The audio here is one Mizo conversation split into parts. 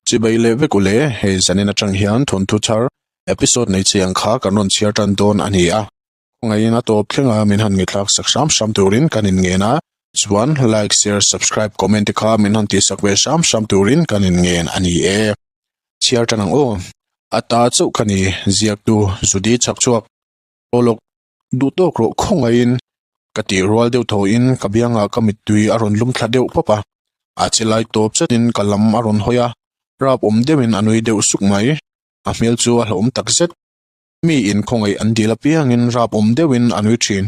Chibai leh vek u le, hei zanin atang hian thawnthu thar episode nei chiang kha kan rawn chhiar tan dawn a ni a. Khawngaihin a tawp thlenga min han ngithlak sak hram hram turin kan inngen a, chuan like, share, subscribe, comment te kha min han tihsak ve hram hram turin kan inngen a ni e. Chhiar tan ang aw. A ta chauh ka ni, ziaktu Judy chhakchhuak. Aw lawk, duh tawk rawh khawngaihin ka tih rual deuh thawiin ka biangah ka mittui a rawn lum thla deuh pawp a, a che lai tawp zetin ka lam a rawn hawi a, rap awm deuhin a nui deuh suk mai, a hmel chu a hlauhawm tak zet. Mi in khawngaih an dil apiangin rap awm deuhin a nui thin.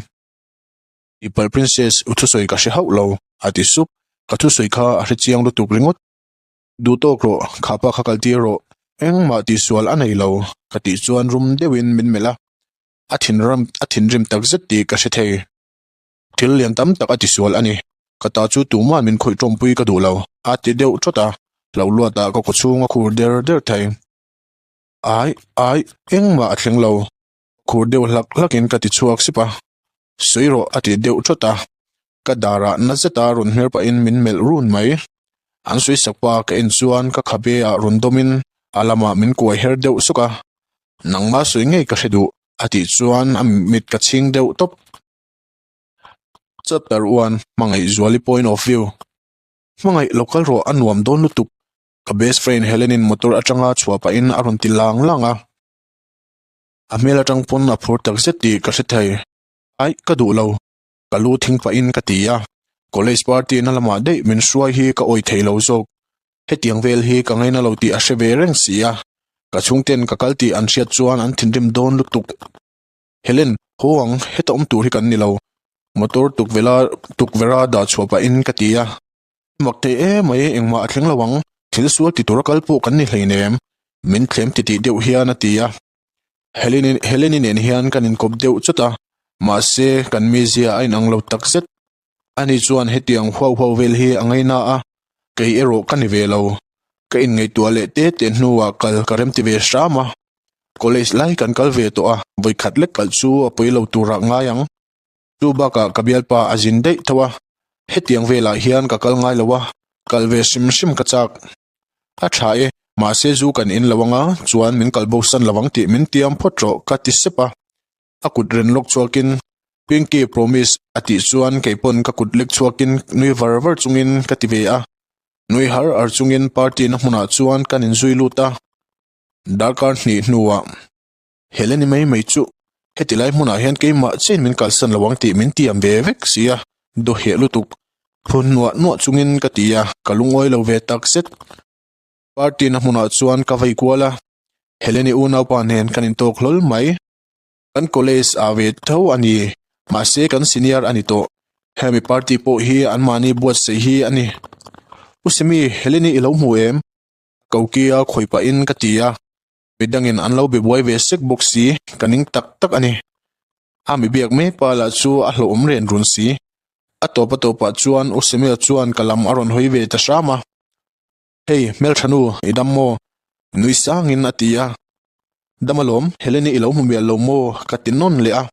Tihpalh Princess, u thusawi ka hre hauh lo, a ti sup, ka thusawi kha a hre chiang lutuk ringawt. Duh tawk rawh, kha pa kha kal tir rawh, engmah tihsual a nei lo, ka tih chuan rum deuhin min melh a. A thinram a thinrim tak zet tih ka hre thei. Thil lian tam tak a tisual a ni. Ka ta chu tuma'n min khawih tawmpui ka duh lo, a ti deuh thawt a, hlo luatah ka kawchhung a khur der der thei. Ai, ai, engmah a thleng lo. Khur deuh hlak hlakin ka ti chhuak sip a. Sawi rawh a ti deuh thawt a. Ka darah na zeta rawn hmer pahin min melh run mai. An sawi sak pa ka en chuan ka khabe ah rawn dawmin a lamah min kuai her deuh suk a. Nangma sawi ngei ka hre duh a tih chuan a mit ka chhing deuh tawp. Chapter 1, Hmangaih Zuali Point of View Hmangaih lo kal rawh a nuam dawn lutuk ka best friend Helen-in motor atanga chhuah pahin a rawn ti lang lang a. A hmel atang pawn a phur takzet tih ka hre thei. Aih ka duh lo. Ka lu thing pahin ka ti a, college party na lamah daih min hruai hi ka awih thei lo zawk. Hetiang vel hi ka ngaina lo tih a hre ve reng si a, ka chhungten ka kal tih an hriat chuan an thinrim dawn lutuk. Helen, haw ang, heta awm tur hi kan ni lo, motor tukvela tukverha dah chhuah pahin ka ti a. Mak thei emai, engmah a thleng lo ang, thil sual ti tura kal pawh kan ni hleinem, min thlem titih deuh hian a ti a. Heleni Heleni nen hian kan inkawp deuh chawt a, mahse kan mizia a inang lo tak zet. Ani chuan hetiang huau huau vel hi a ngaina a, kei erawh ka ni ve lo. Ka inngaihtuah leh te te hnuah kal ka remti ve hram a. College lai kan kal ve tawh a, vawikhat lek kalh chu a pawi lo turah ngai ang. Chu bakah ka bialpa a zin daih tho a, hetiang velah hian ka kal ngai lo a, kal ve hrim hrim ka chak. A tha e, mahse zu kan in lo anga chuan min kal bo san lo ang tih min tiam phawt rawh ka ti sep a. A kut ren lawk chhuakin Pinky promise a tih chuan keipawn ka kut lek chhuakin nui var var chungin ka ti ve a. Nui har ar chungin party na hmunah chuan kan inzui lut a. Darkar hnih hnuah Heleni mai mai chu heti lai hmunah hian keimah chiahin min kalsan lo ang tih min tiam ve vek si a, dawheh lutuk phun nuah nuah chungin ka ti a, ka lungawi lo ve tak zet. Party na hmunah chuan ka vei kual a, Heleni unaupa nen kan intawk hlawl mai. Kan college ah ve tho a ni, mahse kan senior a ni tawh. Hemi party pawh hi anmahni buatsaih hi a ni. U Simi, Heleni i lo hmu em? Kokia khawih pahin ka ti a. Midangin an lo be buai ve sek bawk si, ka ning tak tak a ni. A mi biak mai pa lah chu a hlauhawm ren run si. A tawp a tawpah chuan U Samuel chuan ka lam a rawn hawi ve ta hram a. Hei, hmeltha nu, i dam maw? Nui sangin a ti a. Dam alawm, Heleni i lo hmu mial lo maw? ka ti nawn leh a.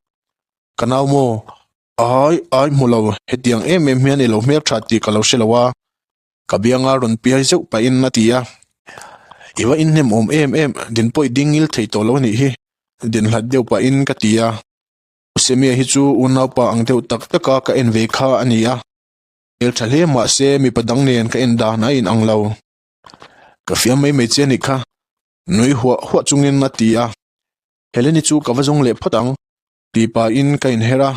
Ka nau maw? Ai, ai hmu lo, hetiang em em hian i lo hmeltha tih ka lo hre lo a. Ka bianga rawn piai zeuh pahin a ti a, I va inhnem awm em em, din pawh i ding ngil thei tawh lo a nih hi, din hlat deuh pahin ka ti a. U Semia hi chu unaupa ang deuh tak taka ka en ve kha a ni a, hmel tha hle mah se mipa dang nen ka en dan a inang lo. Ka fiam mai mai che a nih kha, nui huah huah chungin a ti a. Heleni chu ka va zawng leh phawt ang, tih pahin ka inher a,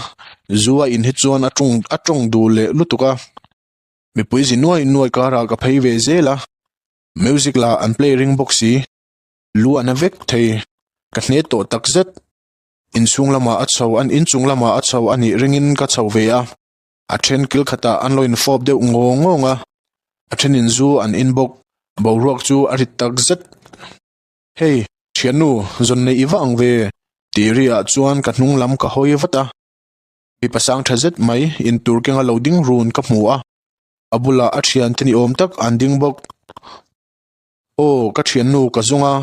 zu a in hi chuan a tawng a tawng duh leh lutuk a. Mipui zi nuai nuai karah ka phei ve zel a, music lah an play ring bawk si, lu a na vek thei, ka hne tawh tak zet. Inchhung lamah a chho an inchung lamah a chho a nih ringin ka chho ve a, a then kil khatah an lo infawp deuh ngawng ngawng a, a thenin zu an in bawk, boruak chu a rit tak zet. Hei, thiannu, zawn neih i va ang ve, tih ri ah chuan ka hnung lam ka hawi vat a. Mipa sang tha zet mai intur kenga lo ding run ka hmu a, a bulah a thiante ni awm tak an ding bawk. Aw ka thiannu ka zung a,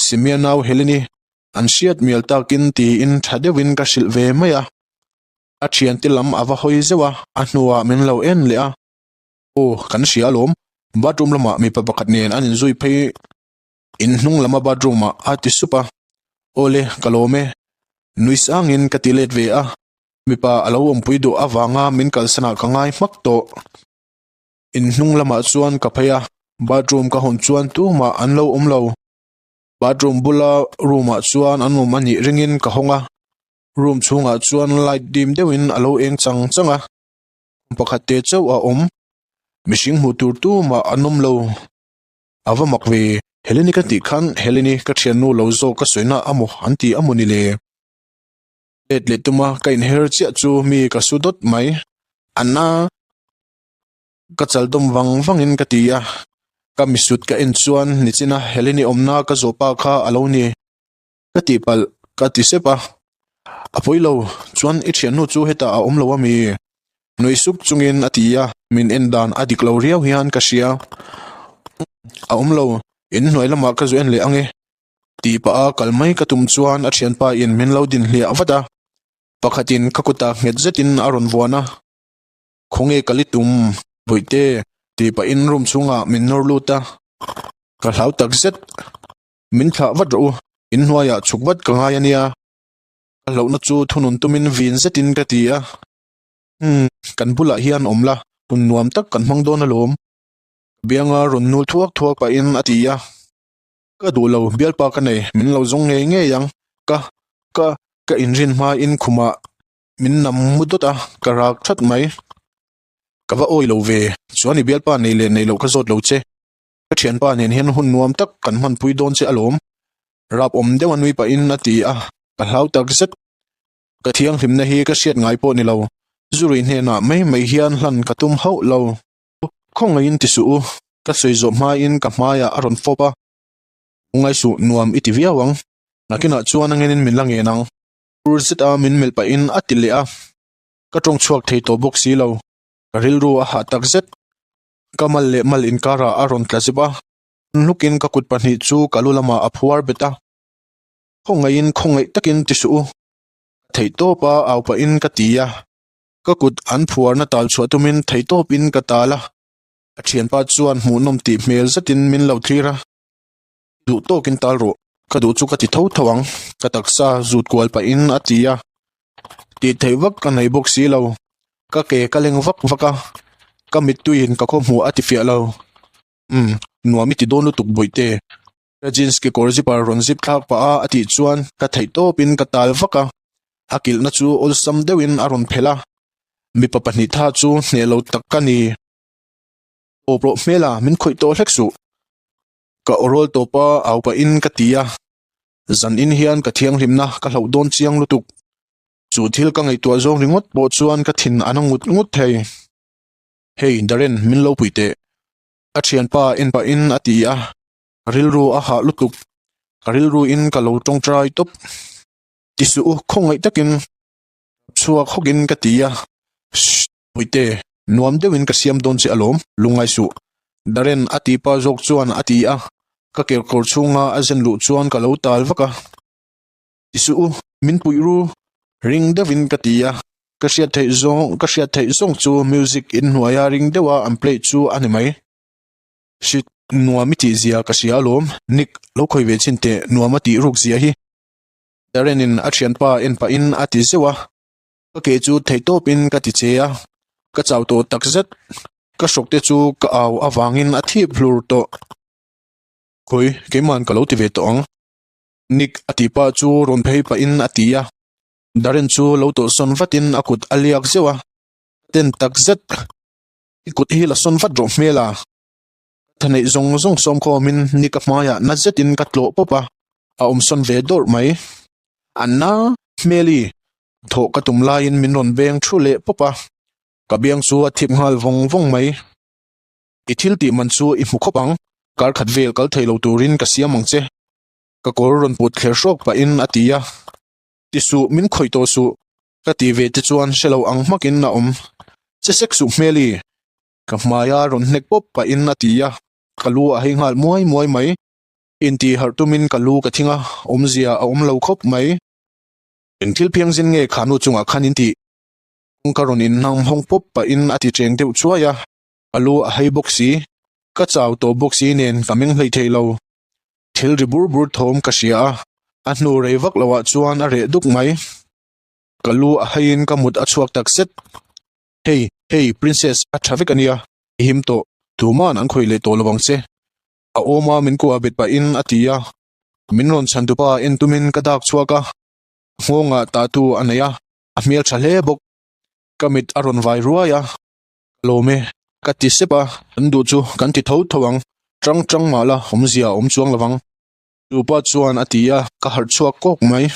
Simia nau Heleni an hriat mial takin tiin tha deuhin ka hrilh ve mai a. A thiante lam a va hawi zeuh a, a hnuah min lo en leh a. Aw kan hria alawm. Bathroom lamah mipa pakhat nen an inzui phei in hnung lama bathroom ah a ti sup a. Awle, ka lawm e. Nui sangin ka ti let ve a. Mipa a lo awmpui duh avanga min kalsanah ka ngai hmak tawh. In hnung lamah chuan ka phei a, bathroom ka hawn chuan tumah an lo awm lo. Bathroom bula room ah chuan an awm a nih ringin ka hawng a, room chhungah chuan light dim deuhin a lo eng chang chang a, khum pakhat te chauh a awm. Mihring hmuh tur tumah an awm lo. A va mak ve, Heleni ka tih khan Heleni ka thiannu lo zawk ka sawina amaw an ti amaw ni le? Let leh tuma ka inher chiah chu mi ka su dawt mai. Anna ka chal dawm vang vangin ka ti a, ka misut ka en chuan nichina Heleni awmna ka zawh pa kha a lo ni. Ka tihpalh ka ti sep a, a pawi lo chuan i thiannu chu hetah a awm lo ami? Nui sup chungin a ti a, min en dan a dik lo riau hian ka hria. A awm lo, in hnuai lamah ka zu en leh ange. Tih pah a kal mai ka tum chuan a thianpa in min lo din hliah vat a, pakhatin ka kutah nghet zetin a rawn vuan a, Khawnge kal i tum Bawihte? tih pahin room chhungah min nawr lut a, ka hlau tak zet. Min thlah vat rawh u, in hnuaiah chhuk vat ka ngai a nia. Ka hlauhna chu thunun tumin vin zetin ka ti a, Umm, kan bulah hian awm la, hun nuam tak kan hmang dawn alawm. Ka bianga rawn nul thuak thuak pahin a ti a. Ka duh lo, bialpa ka nei, min lo zawng ngei ngei ang. Ka, ka, ka inrin hmain khumah min nam mu dawt a, ka rak that mai. Ka va awi lo ve, chuan i bialpa nei leh nei loh ka zawt lo che. Ka thianpa nen hian hun nuam tak kan hmanpui dawn che alawm. Rap awm deuh a nui pahin a ti a, ka hlau tak zet. Ka thianghlimna hi ka hriat ngai pawh ni lo, zurui hnenah mai mai hian hlan ka tum hauh lo. Khawngaihin ti suh u, ka sawi zawh hmain ka hmaiah a rawn fawp a, Lungngai suh, nuam i ti viau ang, nakinah chuan a ngenin min la ngen ang. Tur zet a min melh pahin a ti leh a, ka tawng chhuak thei tawh bawk si lo, ka rilru a hah tak zet. Ka mal leh mal inkarah a rawn tla zep a, hnukin ka kut pahnih chu ka lu lamah a phuar bet a, Khawngaihin khawngaih takin ti suh u, ka theihtawp a au pahin ka ti a. Ka kut an phuarna tal chhuah tumin theihtawpin ka tal a, a thianpa chuan hmuhnawm tih hmel zetin min lo thlir a, Duh tawkin tal rawh, ka duh chu ka ti tho tho ang, ka taksa zut kual pahin a ti a, tih theih vak ka nei bawk si lo, ka ke ka leng vak vak a, ka mittuiin ka khawhmuh a ti fiah lo, Umm, nuam i ti dawn lutuk bawihte. Ka jeans kekawr zipper rawn zip thlak pah a a tih chuan ka theih tawpin ka tal vak a, a kilhna chu awlsam deuhin a rawn phelh a, mipa pahnih tha chu hneh lo tak ka ni. Tawp rawh hmel a, min khawih tawh hlek suh. Ka aw rawl tawp a, au pahin ka ti a, zan in hian ka thianghlimna ka hlauh dawn chiang lutuk. Chu thil ka ngaihtuah zawng ringawt pawh chuan ka thin a na ngut ngut thei. Hei Darren min lo pui teh. A thianpa en pahin a ti a, ka rilru a hah lutuk, ka rilru in ka lo tawngtai tawp. Ti suh u, khawngaih takin chhuak hawkin ka ti a, Shh, Puite, nuam deuhin ka siam dawn che alawm, lungngai suh. Darren a ti pa zawk chuan a ti a, ka kerkawr chhunga a zen luh chuan ka lo tal vak a. Ti suh u, min puih ru, ring deuhin ka ti a, ka hriat theih zawng ka hriat theih zawng chu music inhnuaia ring deuha an play chu a ni mai. Shit, nuam i tih zia ka hria alawm, Nick, lo khawi ve chhin teh, nuam a tih ruk zia hi. Darren in a thianpa en pahin a ti zeuh a, ka ke chu theihtawpin ka ti che a, ka chau tawh takzet, ka hrawk te chu ka au avangin a thip hlur tawh. Khawi, keiman ka lo ti ve tawh ang. Nick a tih pah chu rawn phei pahin a ti a, Darren chu lo tawlhsawn vatin a kut a liak zeuh a, ka ten takzet. I kut hi la sawn vat rawh hmel a, ka tha neih zawng zawng sawm khawmin Nick a hmaiah na zetin ka tlawh pawp a, a awm sawn ve dawrh mai. Anna, Hmeli, thawh ka tum laiin min rawn beng thu leh pawp a, ka biang chu a thip nghal vawng vawng mai. I thil tih man chu i hmu khawp ang, kar khat vel kal thei lo turin ka siam ang che. Ka kawr rawn put thler hrawk pahin a ti a, Ti suh, min khawih tawh suh, ka ti ve te chuan hre lo ang hmakin a awm. Che sek suh hmeli, ka hmaia rawn hnek pawp pahin a ti a, ka lu a hei nghal muai muai mai. Intih harh tumin ka lu ka thing a, awmzia a awm lo khawp mai. Eng thil phiangzin nge kha nu chungah khan in tih? Kawngka rawn inhnam hawng pawp pahin a ti cheng deuh chuai a, ka lu a hei bawk si. Ka chau tawh bawk si nen ka meng hleih thei lo. Thil ri bur bur thawm ka hria a, a hnu rei vak loah chuan a reh duk mai. Ka lu a haiin ka mut a chhuak tak zet. Hey, hey, Princess, a tha vek a nia, i him tawh, tuman an khawih leh tawh lo ang che. A awma min kuah bet pahin a ti a, min rawn chhan tupa en tumin ka dak chhuak a, nghawngah tatu a nei a, a hmel tha hle bawk. Ka mit a rawn vai ruai a, ka lawm e, ka ti sep a, kan duh chu kan ti tho tho ang, tang tang mah la awmzia a awm chuang lo vang. Tupa chuan a ti a, ka harh chhuak kawk mai.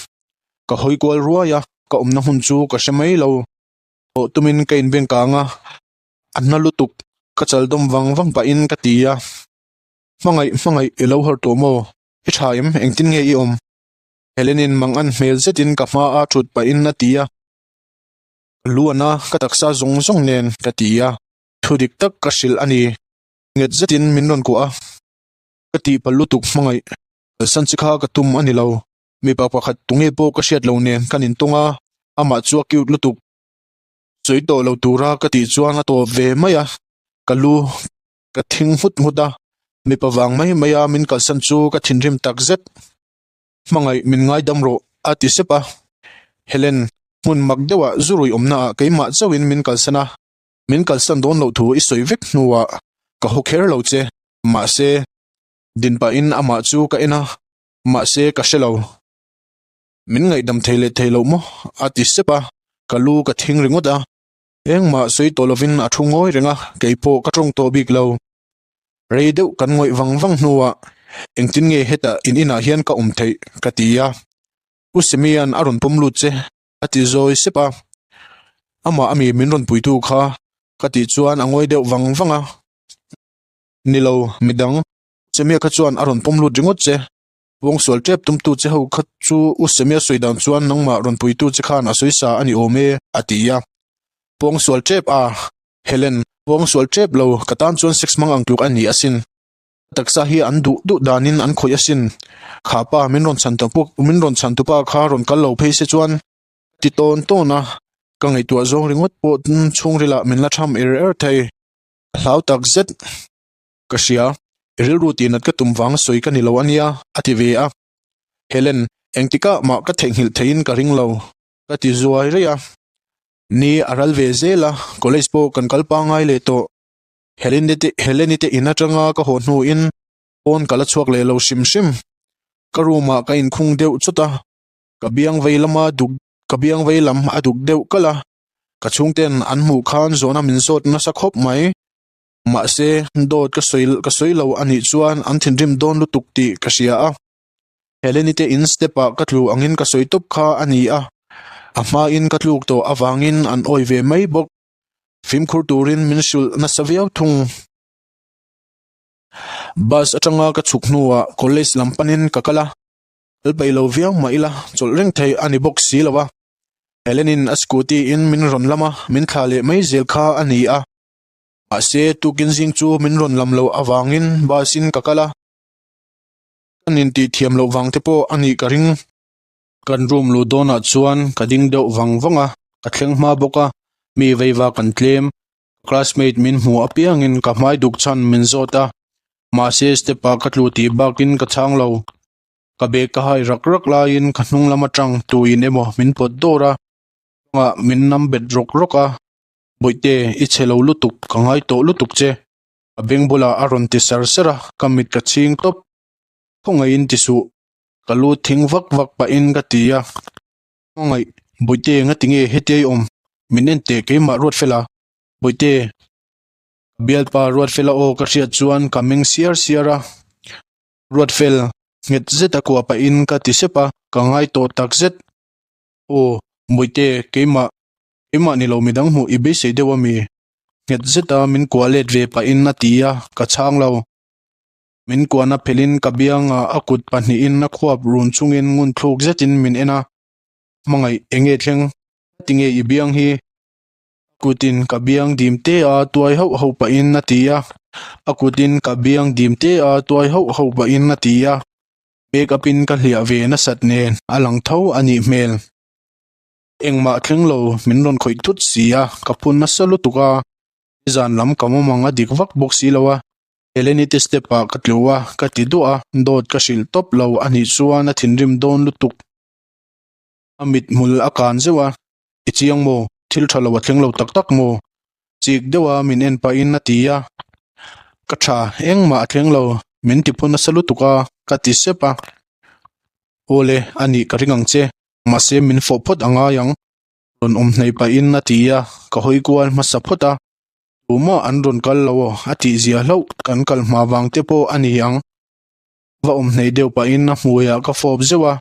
Ka hawi kual ruai a, ka awmna hmun chu ka hre mai lo. Thawh tumin ka inbeng kang a, a hna lutuk, ka chal dawm vang vang pahin ka ti a. Hmangaih, hmangaih, i lo harh tawh maw? I tha em? Engtin nge i awm? Helen-in mangan hmel zetin ka hma a thut pahin a ti a. Ka lu ana, ka taksa zawng zawng nen ka ti a, thu dik tak ka hrilh a ni. Nghet zetin min rawn kuah a, ka tihpalh lutuk hmangaih. Kalsan chi kha ka tum a ni lo. Mipa pakhat tunge pawh ka hriat lo nen kan intawng a, amah chu a cute lutuk. Sawi tawh lo tura ka tih chuan a tawp ve mai a, ka lu ka thing nghut nghut a, mipa vang mai mai a min kalsan chu ka thinrim takzet. Hmangaih min ngaidam rawh a ti sep a. Helen, hmun mak deuhah zu rui awmnaah keimah chauhin min kalsan a, min kalsan dawn loh thu i sawi vek hnuah ka haw kher lo che, mahse, din pahin amah chu ka en a, mahse ka hre lo. Min ngaihdam thei leh thei loh maw? a ti sep a, ka lu ka thing ringawt a. Engmah sawi tawh lovin a thu ngawi reng a, keipawh ka tawng tawh bik lo. Rei deuh kan ngawih vang vang hnuah engtin nge hetah in inah hian ka awm theih ka ti a, U Simia'n a rawn pawm lut che a ti zawi sep a, amah ami min rawn puitu kha ka tih chuan a ngawi deuh vang vang a, Ni lo, midang, U Semia kha chuan a rawn pawm lut ringawt che, pawngsual tep tumtu che ho kha chu U Semia sawi dan chuan nangmah rawn puitu che khan a sawi sa a ni awm e a ti a, pawngsual tep a, Helen, Pawngsual tep lo, ka tan chuan sex hmang ang tluk a ni asin. Ka taksa hi an duh duh danin an khawih asin. Kha pa, min rawn chhan min rawn chhan tupa kha rawn kal lo phei se chuan ka ti tawn tawn a, ka ngaihtuah zawng ringawt pawh chhungrilah min la tham er er thei. Ka hlau tak zet. Ka hria, i rilru tihnat ka tum vang sawi ka ni lo ania, a ti ve a. Helen, Engtikah mah ka theihnghilh theiin ka ring lo, ka ti zuai rei a. Ni a ral ve zel a, college pawh kan kal pangngai leh tawh. Helene te Helene te in atanga ka haw hnuin pawn ka la chhuak leh lo hrim hrim. Ka room ah ka inkhung deuh chawt a, ka biang vei lama duk ka biang vei lam a duk deuh kalh a, ka chhungten an hmuh khan zawhna min zawt nasa khawp mai. Mahse, dawt ka sawi ka sawi lo a nih chuan an thinrim dawn lutuk tih ka hria a. Heleni te in step ah ka tlu angin ka sawi tawp kha a ni a, a hmain ka tluk tawh avangin an awi ve mai bawk. Fimkhur turin min hrilh nasa viau thung. Bus atanga ka chhuk hnuah college lam panin ka kal a, kal peih lo viau mah ila chawlh reng theih a ni bawk si lo a. Helenin a scooty in min rawn lam a, min thlah leh mai zel kha a ni a. Mahse tukin zing chu min rawn lam loh avangin bus in ka kal a. Kan intih thiam loh vang te pawh a nih ka ring. Kan room luh dawnah chuan ka ding deuh vang vang a, ka thleng hma bawk a, mi veiva kan tlem. Ka classmate min hmu apiangin ka hmai duk chhan min zawt a, mahse step ah ka tlu tih bakin ka chhang lo. Ka bag ka hai rak rak laiin ka hnung lam atang tuin emaw min pawt dawr a, kawngah min nam bet rawk rawk a, Bawihte, i chhe lo lutuk, ka ngai tawh lutuk che. A beng bulah a rawn ti sar sar a, ka mit ka chhing tawp. Khawngaihin ti suh, ka lu thing vak vak pahin ka ti a. Khawngaih, Bawihte ngati nge hetia i awm? Min en teh keimah Ruatfela. Bawihte, ka bialpa Ruatfela aw ka hriat chuan ka meng siar siar a. Ruatfel, nghet zet a kuah pahin ka ti sep a, ka ngai tawh tak zet. Aw, Bawihte, keimah, keimah ni lo midang hmuh i beisei deuh ami? Nghet zeta min kuah let ve pahin a ti a, ka chhang lo. Min kuahna phelhin ka biangah a kut pahnihin a khuap run chungin ngun thluk zetin min en a, Hmangaih, enge thleng? Ka ti nge i biang hi? A kutin ka biang dim te a tuai hauh hauh pahin a ti a, a kutin ka biang dim te a tuai hauh hauh pahin a ti a, make up in ka hliah ve nasat nen a lang tho a nih hmel. Engmah thleng lo min rawn khawih thut si a, ka phun nasa lutuk a, nizan lam ka mawmang a dik vak bawk si lo a. Heleni te step ah ka tlu a, ka ti duah a, dawt ka hrilh tawp lo a nih chuan a thinrim dawn lutuk. A mithmul a kan zeuh a, I chiang maw? Thil tha lo a thleng lo tak tak maw? Chik deuh a min en pahin a ti a, Ka tha, engmah a thleng lo, min ti phu nasa lutuk a, ka ti sep a. Awle, a nih ka ring ang che, mahse min fawh phawt a ngai ang, rawn awm hnaih pahin a ti a, ka hawi kual hmasa phawt a. Tumah an rawn kal lo aw, a tih zia hlauh kan kal hma vang te pawh a ni ang. Va awm hnaih deuh pahin a hmuiah ka fawp zeuh a,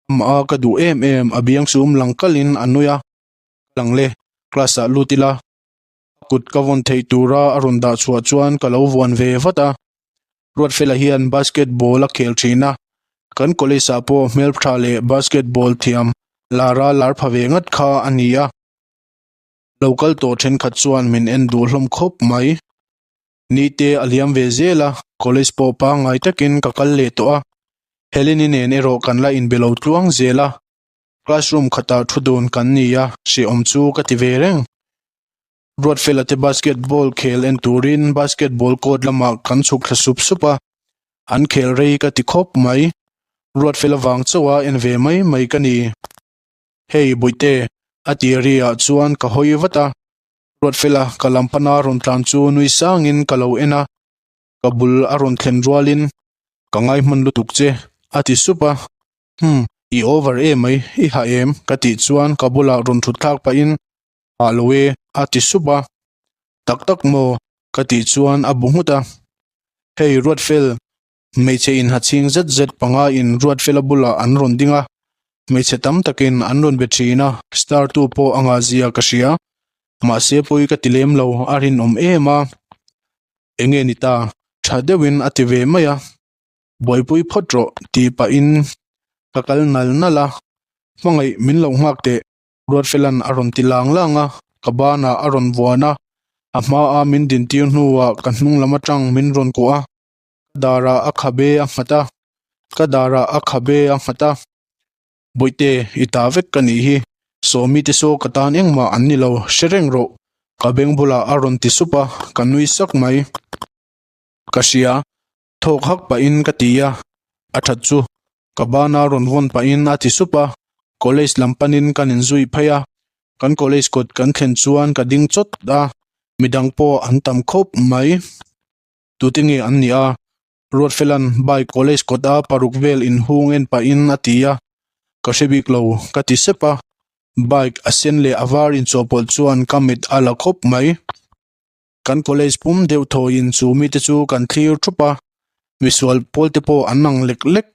amah a ka duh em em, a biang chum lang kalin a nui a, ka lang le, class ah lut ila, a kut ka vawn theih tura a rawn dah chhuah chuan ka lo vuan ve vat a. Ruatfela hian basketball a khel thin a, kan college ah pawh hmeltha leh basketball thiam lara lar pha ve ngat kha a ni a. Lo kal tawh thenkhat chuan min en duh hlawm khawp mai. Nite a liam ve zel a, college pawh pangngai takin ka kal leh tawh a. Heleni nen erawh kan la inbe lo tluang zel a. Classroom khatah thu dun kan ni a, hrehawm chu ka ti ve reng. Ruatfela te basketball khel en turin basketball court lamah kan chhuk thla sup sup a, an khel rei ka ti khawp mai. Ruatfela vang chauh a en ve mai mai ka ni. Hei Bawihte, a ti ri ah chuan ka hawi vat a, Ruatfela ka lam pana rawn tlan chu nui sangin ka lo en a, ka bul a rawn thlen rualin ka ngai hman lutuk che a ti sup a, Humm, i over emai, i hah em? ka tih chuan ka bulah rawn thut thlak pahin Hah lo e a ti sup a, Tak tak maw? ka tih chuan a bu nghut a, Hei Ruatfel, Hmeichhe inhachhing zet zet panga in Ruatfela bulah an rawn ding a, hmeichhe tam takin an rawn be thin a, star tu pawh a ngah zia ka hria. Mahse pawi ka ti lem lo, a rinawm em a. Enge ni ta? Tha deuhin a ti ve mai a. Buaipui phawt rawh tih pahin ka kal nal nal a, hmangaih min lo nghak teh. Ruatfela'n a rawn ti lang lang a, ka banah a rawn vuan a, a hmaa min dintir hnuah ka hnung lam atang min rawn kuah a. Ka darah a khabe a nghat a, ka darah a khabe a nghat a. Bawihte, i ta vek ka nih hi, Sawmi te saw ka tan engmah an ni lo, hre reng rawh, ka beng bulah a rawn ti sup a, ka nui sak mai. Ka hria, thawk hak pahin ka ti a, a that chu ka bana rawn vawn pahin a ti sup a, college lam panin kan inzui phei a, kan college kawt kan thlen chuan ka ding chawt a, midang pawh an tam khawp mai. Tute nge an nih a? Ruatfela'n bike college kawt a paruk vel inhung en pahin a ti a, ka hre bik lo ka ti sep a, bike a sen leh a var inchawhpawlh chuan ka mit a la khawp mai. Kan college pum deuh thawiin chu mite chu kan thlir thup a, misual pawl te pawh an ang lek lek.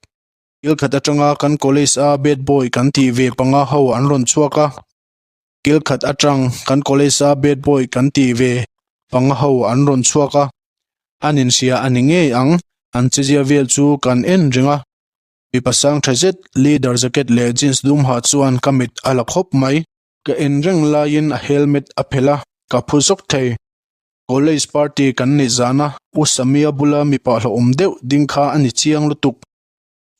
Kil khat atanga kan college a bad boy kan tih ve panga ho an rawn chhuak a. Kil khat atang kan college a bad boy kan tih ve panga ho an rawn chhuak a, an inhria a ni ngei ang, an chezia vel chu kan en reng a. Mipa sang tha zet leather jacket leh jeans dum ha chuan ka mit a la khawp mai. Ka en reng laiin a helmet a phelh a, ka phu zawk thei. College party kan neih zana U Samia bula mipa hlauhawm deuh ding kha a ni chiang lutuk.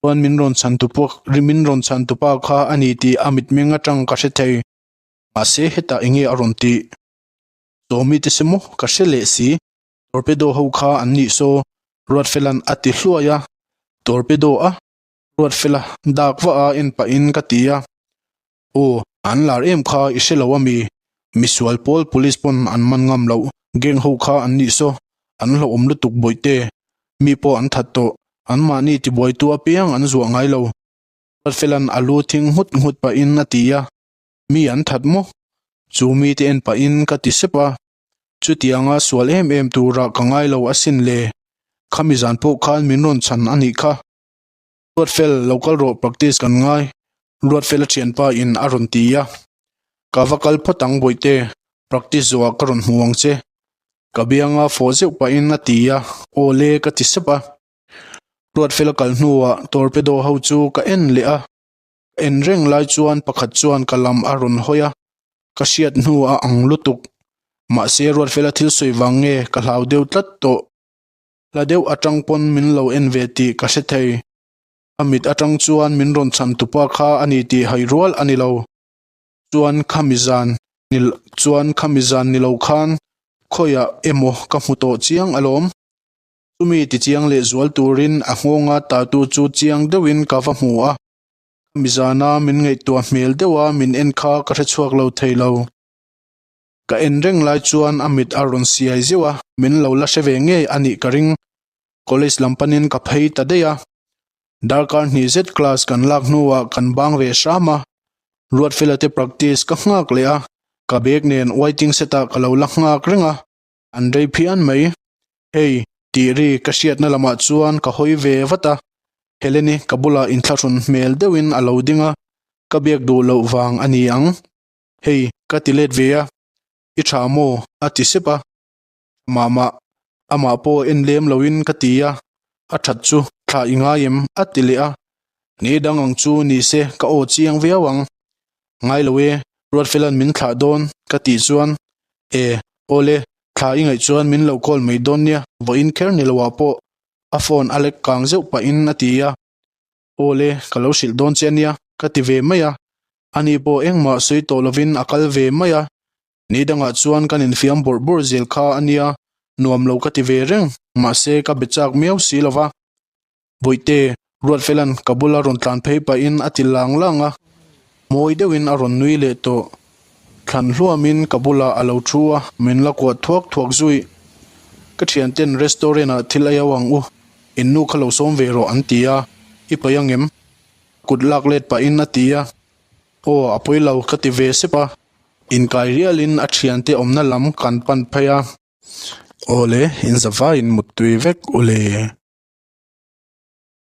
Chuan min rawn chhan tu pawh min rawn chhan tu pa kha a ni tih a mitmeng atang ka hre thei. Mahse hetah enge a rawn tih? Sawmi te se maw ka hre leh si. Torpedo ho kha an nih saw Ruatfela'n a ti hluai a. Torpedo a? Ruatfela dak vah a en pahin ka ti a. Aw, an lar em kha i hre lo ami? Misual pawl police pawn an man ngam loh, gang ho kha an nih saw, an hlauhawm lutuk bawihte. Mi pawh an that tawh, an mahni tibuaitu apiang an zuah ngai lo. Ruatfela'n a lu thing nghut nghut pahin a ti a, Mi an that maw? Chu mite en pahin ka ti sep a, chutianga sual em em turah ka ngai lo asin le, khami zan pawh khan min rawn chhan a nih kha. Ruatfel, lo kal rawh practice kan ngai, Ruatfela thianpa in a rawn ti a. Ka va kal phawt ang Bawihte, practice zawhah ka rawn hmu ang che. Ka bianga fawh zeuh pahin a ti a, aw le ka ti sep a. Ruatfela kal hnuah torpedo ho chu ka en leh a, ka en reng lai chuan pakhat chuan ka lam a rawn hawi a, ka hriat hnu a ang lutuk. Mahse Ruatfela thil sawi vang nge ka hlau deuh tlat tawh. Hla deuh atang pawn min lo en ve tih ka hre thei. A mit atang chuan min rawn chhan tupa kha a ni tih hai rual a ni lo. Chuan khami zan ni chuan khami zan ni lo khan khawiah emaw ka hmu tawh chiang alawm. Chumi tichiang leh zual turin a nghawnga tattoo chu chiang deuhin ka va hmu a, ka mizana min ngaihtuah hmel deuha min en kha ka hrechhuak lo thei lo. Ka en reng lai chuan a mit a rawn siai zeuh a, min lo la hre ve ngei a nih ka ring. College lam panin ka phei ta daih a. Darkar hnih zet class kan lak hnuah kan bang ve hram a, Ruatfela te practice ka nghak leh a, ka bag nen waiting set ah ka lo la nghak reng a. An rei phian mai. Hei, tih ri ka hriatna lamah chuan ka hawi ve vat a, Heleni ka bulah inthlahrun hmel deuhin a lo ding a, ka biak duh loh vang a ni ang. Hei, ka ti let ve a, i tha maw? a ti sep a. Tha mah mah, amah pawh en lem loin ka ti a, a that chu thla i ngai em? a ti leh a. Ni dang ang chu ni se ka aw chiang viau ang. Ngai lo e, Ruatfela'n min thlah dawn ka tih chuan, E, awle, thla i ngaih chuan min lo call mai dawn nia, vawiin kher ni loah pawh a phone a lek kang zeuh pahin a ti a. Awle, ka lo hrilh dawn che ania ka ti ve mai a. Ani pawh engmah sawi tawh lovin a kal ve mai a. Ni dangah chuan kan infiam bawrh bawrh zel kha ania, nuam lo ka ti ve reng, mahse ka be chak miau si lova. Bawihte, Ruatfela'n ka bula rawn tlan phei pahin a ti lang lang a, mawi deuhin a rawn nui leh tawh. Thlan hluamin ka bulah a lo thu a, min la kuah thuak thuak zui. Ka thianten restaurant-ah thil ei au ang u, in nu kha lo sawm ve rawh an ti a, i paih ang em? Kut lak let pahin a ti a, aw a pawi lo ka ti ve sep a, inkai rialin a thiante awmna lam kan pan phei a. Awle, in zavaiin muttui vek ule.